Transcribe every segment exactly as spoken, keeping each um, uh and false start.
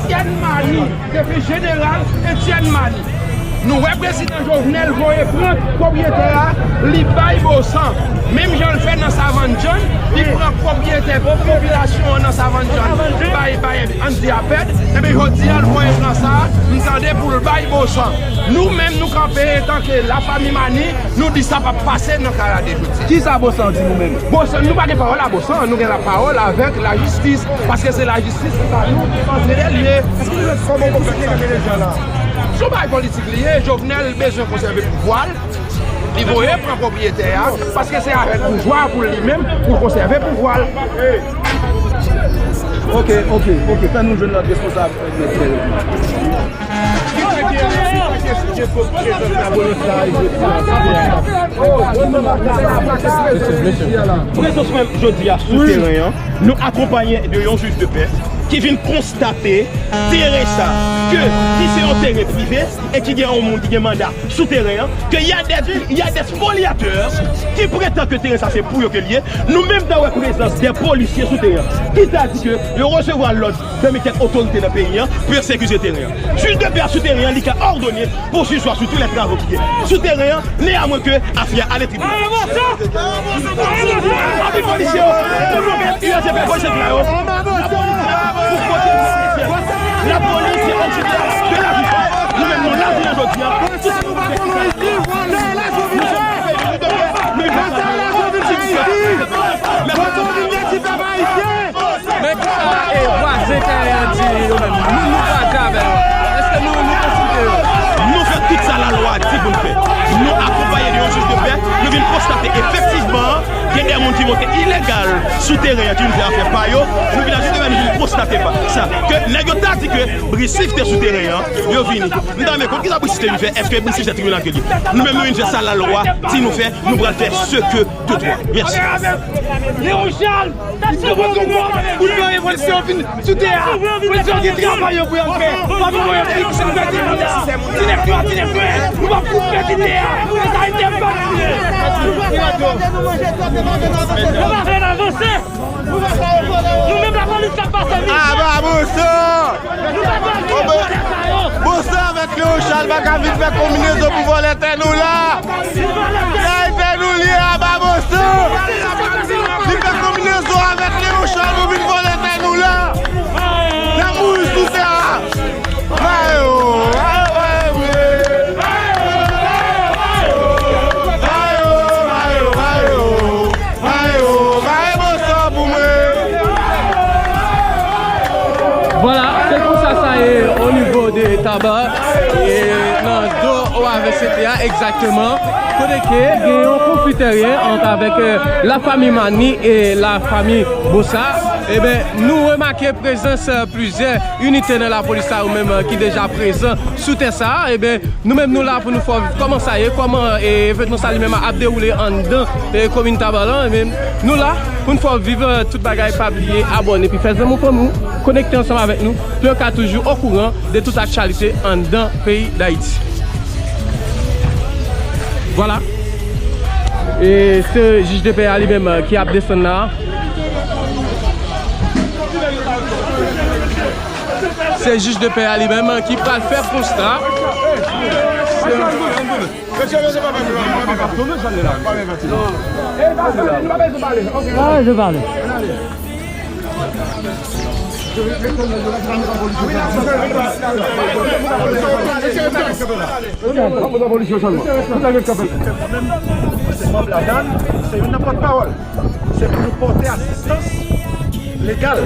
Etienne Mani, depi jeneral Etienne Mani. Nou wè prezidan Jovenel voye pran pwopriyetè a, li bay Bosan. Menm jan l fè nan Savann John, li pran pwopriyetè popilasyon an nan Savann John, bay, bay Andy Apèd. Ebyen, jodi a, l voye pran sa, m tande pou l bay Bosan. Nou menm, nou kanpe antanke lafanmi Mani, nou di sa p ap pase nan Kayade jodi a. Kisa Bosan di nou menm? Bosan, nou pa gen pawòl a Bosan, nou gen lapawòl avèk lajistis, paske se lajistis ki ba nou antre dèlye. Èske nou wè kòman w konprann sa ke deja la? Se yon bagay politik li ye, Jovenel bezwen konsève pouvwa l, li voye pran pwopriyetè a, paske se avèk pouvwa pou li menm, pou l konsève pouvwa l. Ok, ok, ok, fè nou jwenn lòt responsab. Prezans mwen jodi a sou teren an, nou akonpaye de yon jij de pè ki vin konstate teren sa, ke si se yon teren prive e ki gen yon moun ki gen manda sou teren an, ke y a des, y a des spoliateurs ki prétendent ke teren sa se pou yo ke l ye. Nou menm ta wè prezans de polisye sou teren an, ki ta di ke yo resevwa lòd nan men kèk otorite nan peyi an pou yo sekirize teren an. Jij de pè a sou teren an, li ka òdone pouswizwa sou tout lè travo ki gen sou teren an, neyamwen ke afè a ale tribinal. Anpil polisye yo, tout moun gen U S G P polisye la yo. Lapolis la pou pwoteje polisye. Lapolis se yon site de lavi. Nou menm nou la jounen jodi a. Tout sa nou pa konnen isit, vòlè la jovin fè. Fè sa la jovin fè isit. Kote w vin de ti pèp ayisyen? Men kisa e vwazen teren an di yo menm? Nou, nou vwazen avè yo. Èske nou, nou konsilte yo? Nou fè tout sa lalwa di pou n fè. Nou akonpaye de yon jij de pè, nou vin konstate efektivman gen de moun ki monte ilegal sou teren an, ki vin fè afè pa yo. Nou vin asiste, nou vin konstate pa sa. Ke nèg yo ta di ke Brisif te sou teren an, yo vini. M ta renmen konn kisa Brisif te vin fè, èske Brisif se tribinal ke li? Nou menm nou vin fè sa lalwa di nou fè, nou pral fè ce que de droit. Mèsi. Léon Charles, li pran pwotokòl pou l fè revolisyon vin sou tè a. Polisye yo gen travay yo pou y al fè. Pa pou yo di se nou pèdi moun nan. Ti nèg yo, ti nèg yo, nou p ap fout pèdi tè a. Sa e te pèdi. Nou pa vle n avanse. Nou menm lapolis k ap pase vit. Aba Bosan! Bosan avèk Léon Charles pa ka vin fè konbinezon pou vòlè tè nou la. Tè nou li aba Bosan. Li fè konbinezon avèk Léon Charles pou vin vòlè tè nou la. N ap mouri sou tè a. Mayo, mayo, mayo, mayo, mayo, mayo. Mayo, mayo, Bosan pou mwen. Vwala, se konsa sa ye o nivo de Taba, e nan do O A V C T a egzakteman, kote ke gen yon konfli teren ant avèk, eh, lafanmi Mani e lafanmi Bosa. Eben, nou remake prezans, eh, plizyè inite nan lapolis la yo menm, eh, ki deja prezan sou tè sa a. Eben, nou menm nou la pou nou fè w viv kòman sa ye, kòman, eh, evènman sa li menm ap dewoule anndan, eh, komin Taba lan. Eben, nou la pou n fè w viv, eh, tout bagay. Pa bliye abòne, epi fè zanmi w, fanmi w konekte ansanm avèk nou pou yo ka toujou okouran de tout aktyalite anndan peyi Dayiti. Vwala. E se jij de pè a li menm, eh, ki ap desann la. Se jij de pè a li menm ki pral fè konsta. Manm ladan, se youn nan pòtpawòl. Se pou nou pòte asistans legal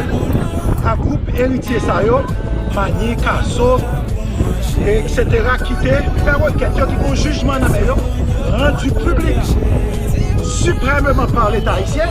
a gwoup eritye sa yo, Mani, Kaso, etsetera, ki te fè rekèt yo, ki gon jijman nan men yo, rann piblik siprèmeman pa Leta ayisyen,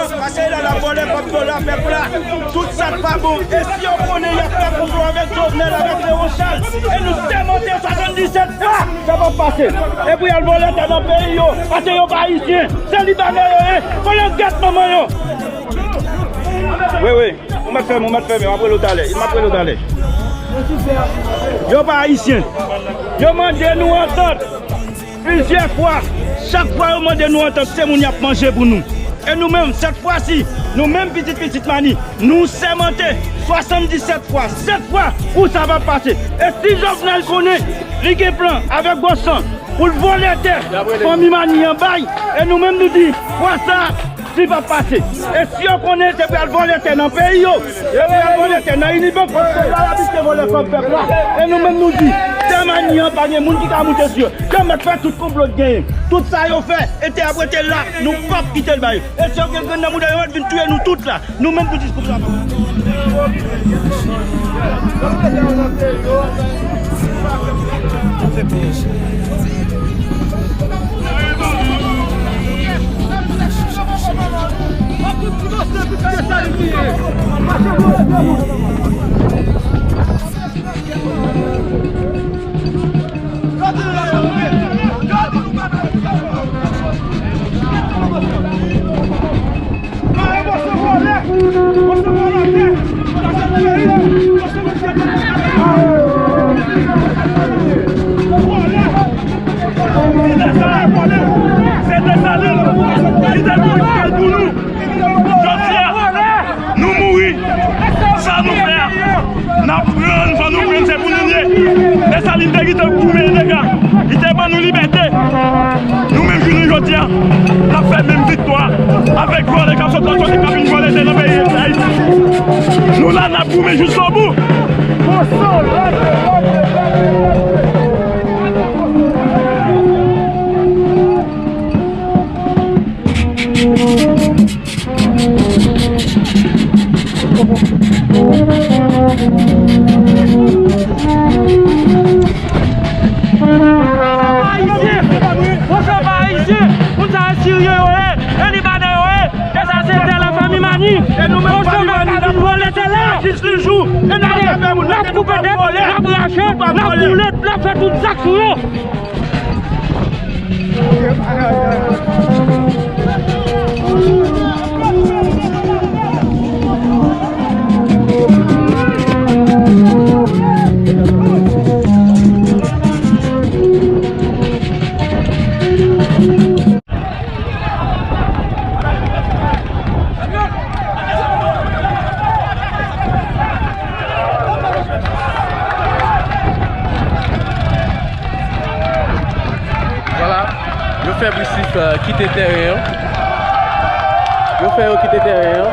Pase la, l ap vòlè kòb dola pèp la. Tout sa k pa bon. E si yo konnen y ap fè konplo avèk Jovenel, avèk Léon Charles, e nou sèmante swasanndisèt fwa, sa p ap pase. Epi y al vòlè tè nan peyi yo, pase yo pa ayisyen, se libanè yo ye, kolon gèt manman yo. Wi, wi. Ou mèt fèmen, ou mèt fèmen, m ap rele w talè, m ap rele w talè. Yo pa ayisyen. Yo mande nou antant plizyè fwa. Chak fwa yo mande nou antant, se moun y ap manje pou nou. E nou menm, sèt fwa si, nou menm pitit pitit Mani, nou sèmante swasanndisèt fwa, sèt fwa, pou sa pa pase. E si Jovenel konnen li gen plan avèk Gwòsan pou l vòlè tè fanmi Mani an bay, e nou menm nou di, fwa sa, li p ap pase. E si yo konnen se pou y al vòlè tè nan peyi yo, se pou y al vòlè tè nan Unibank, paske yo abitye vòlè kòb pèp la. E nou menm nou di, tè Mani an pa gen moun ki ka moute sou yo. Yo mèt fè tout konplo k genyen. Tout sa yo fè, e tè ap rete la, nou p ap kite l ba yo. E si yo gen grenn nan mouda yo, yo mèt vin touye nou tout la. Nou menm pou dis pou sa. Se Desalin ki te mouri pou nou. Jodi a, nou mouri. Sa nou fè a, n ap pran, fò nou pran, se pou nou l ye. Desalin te kite goumen dega. Li te ban nou libète. Nou menm jounen jodi a, n ap fè menm viktwa avèk vòlè k ap sot nan kote k ap vin vòlè tè nan peyi Ayiti. Nou la, n ap goumen jiskobou. Ayisyen! Bon, se pa ayisyen! Moun sa yo siryen yo ye, e libanè yo ye, e sa se tè lafanmi Mani. Bon, se pa ka vin vòlè tè la. N ap koupe tèt, n ap rache, n ap boule, n ap fè tout zak sou yo. Fè Brisif, euh, kite teren an. Yo fè yo kite teren an.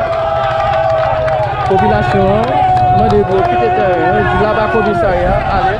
Popilasyon an mande pou yo kite teren an. Yo di la pa komisarya, ale.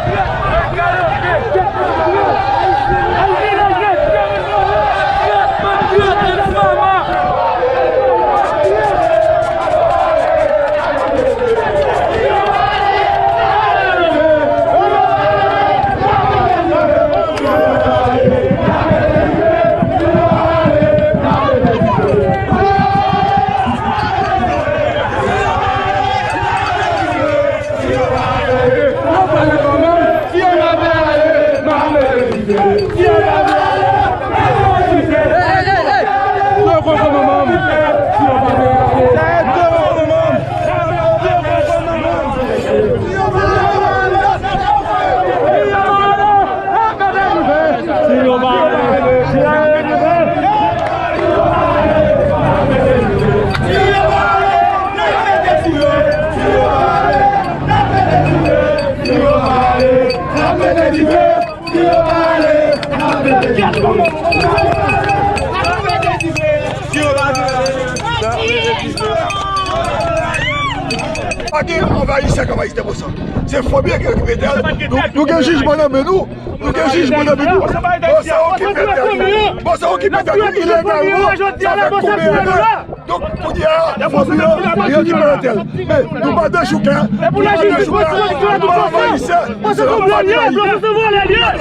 Pa gen anvayisè k anvayi Tèbosa. Se fòmye ki okipe tè l. Nou, nou gen jijman nan men nou. Nou gen jijman nan men nou. Bon, se yo ki fè tè nou. Bon, se yo ki fè tè nou ilegalman. Sa fè konbyen ane? Donk, kounye a, fòmye yo, yo ki fè tè l. Men, nou pa dechouke. Nou pa dechouke. Nou pa anvayisè. Se yon fòmye. Nou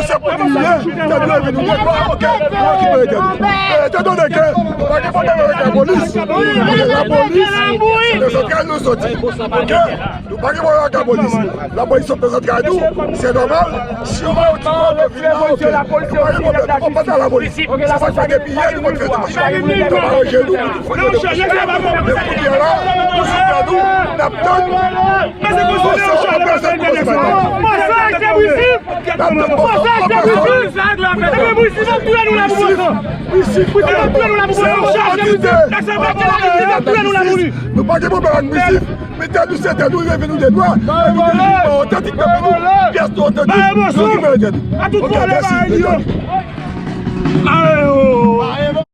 se popilyè. Tè nou leve nou de dwa. Oke. Nou okipe tè nou. Men, etandone ke pa gen pwoblèm avèk lapolis. Lapolis, se de santral nou soti. Oke? Nou pa gen pwoblèm ak lapolis. Lapolis sot nan zantray nou, se nòmal. Si yo ba yo ti kòb, yo vin la, oke. Nou pa gen pwoblèm, nou pa pati a lapolis. Se sa k fè depi yè nou pa t fè demach. Nou pa ranje nou pou nou fè demach. Men kounye a la, nou sou tè nou, n ap tann. Bon, se yon pèsòn pou pase bagay. N ap tann, bon, se yon pèsòn. Brisif, Brisif, se yon antite. Nou pa gen pwoblèm ak Brisif. Men tè nou se tè nou, leve nou de dwa. E nou gen jijman otantik nan men nou. Pyès nou otantik. Nou ki mèt tè nou. Oke, mèsi.